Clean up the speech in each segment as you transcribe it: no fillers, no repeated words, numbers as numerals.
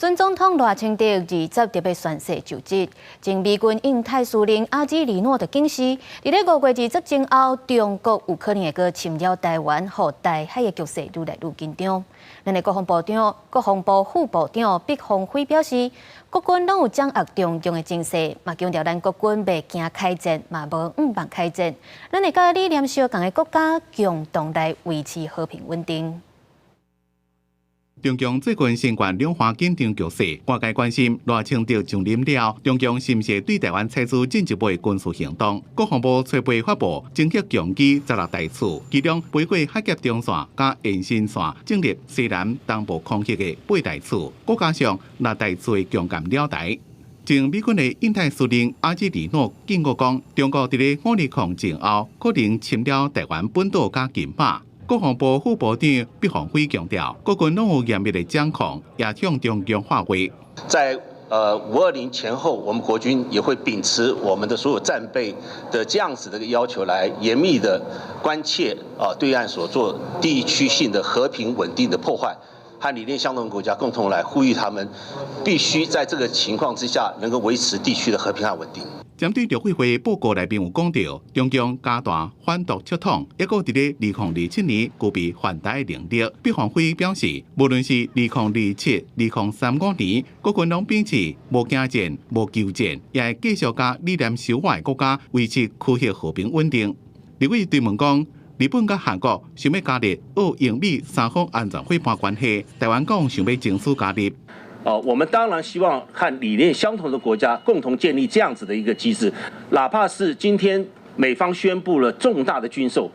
準總統賴清德二十日欲宣誓就職，前美軍印太司令阿基里諾就警示，佇咧5月20前後，中國有可能會閣侵擾台灣，予台海的局勢愈來愈緊張。咱的國防部長、國防部副部長畢鴻輝表示，國軍攏有掌握中共的情勢，嘛強調咱國軍袂驚開戰，嘛無向望開戰。咱會佮理念相仝的國家共同來維持和平穩定。中共最近升懸兩岸緊張局勢，外界關心賴清德上任了，中共是毋是對台灣採取進一步的軍事行動？國防部初步發布偵測強機十六台次，其中飛過海峽中線佮延伸線，進入西南東部空域的八台次，閣加上六台次的強艦兩台。前美軍的印太司令阿基里諾警告講，中國佇咧520前後可能侵擾台灣本島佮金馬。國防部副部長畢鴻輝強調，國軍攏有嚴密的掌控，也向中共喊話。在520前後，我們國軍也會秉持我們的所有戰備的這樣子的一個要求，來嚴密的關切啊對岸所做地區性的和平穩定的破壞，和理念相同的國家共同來呼籲他們，必須在這個情況之下，能夠維持地區的和平和穩定。針對陸委會報告內面有講到，中共加大反獨策統，抑閣佇咧2027年具備犯台能力。畢鴻輝表示，無論是2027、2035年，國軍攏秉持無驚戰、無求戰，也會繼續佮理念相仝的國家維持區域和平穩定。立委追問講，日本佮韓國想欲加入澳英美三方安全夥伴關係，台灣敢有想欲爭取加入？哦，我們當然希望和理念相同的國家共同建立這樣子的一個機制，哪怕是今天美方宣布了重大的軍售，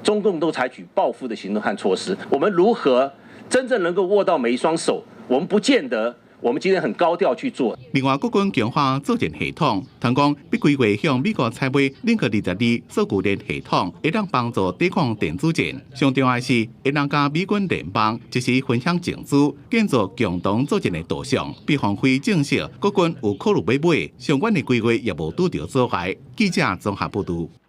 中共都採取報復的行動和措施。我們如何真正能夠握到每一雙手？我們不見得，我們今天很高調去做。另外，國軍強化作戰系統，聽講欲規劃向美國採買輪克22數據鏈系統，會當幫助抵抗電子戰。上重要的是，會當佮美軍聯邦及時分享情資，建造共同作戰的導向。畢鴻輝證實，國軍有考慮欲買，相關的規劃也無拄著阻礙。記者綜合報導。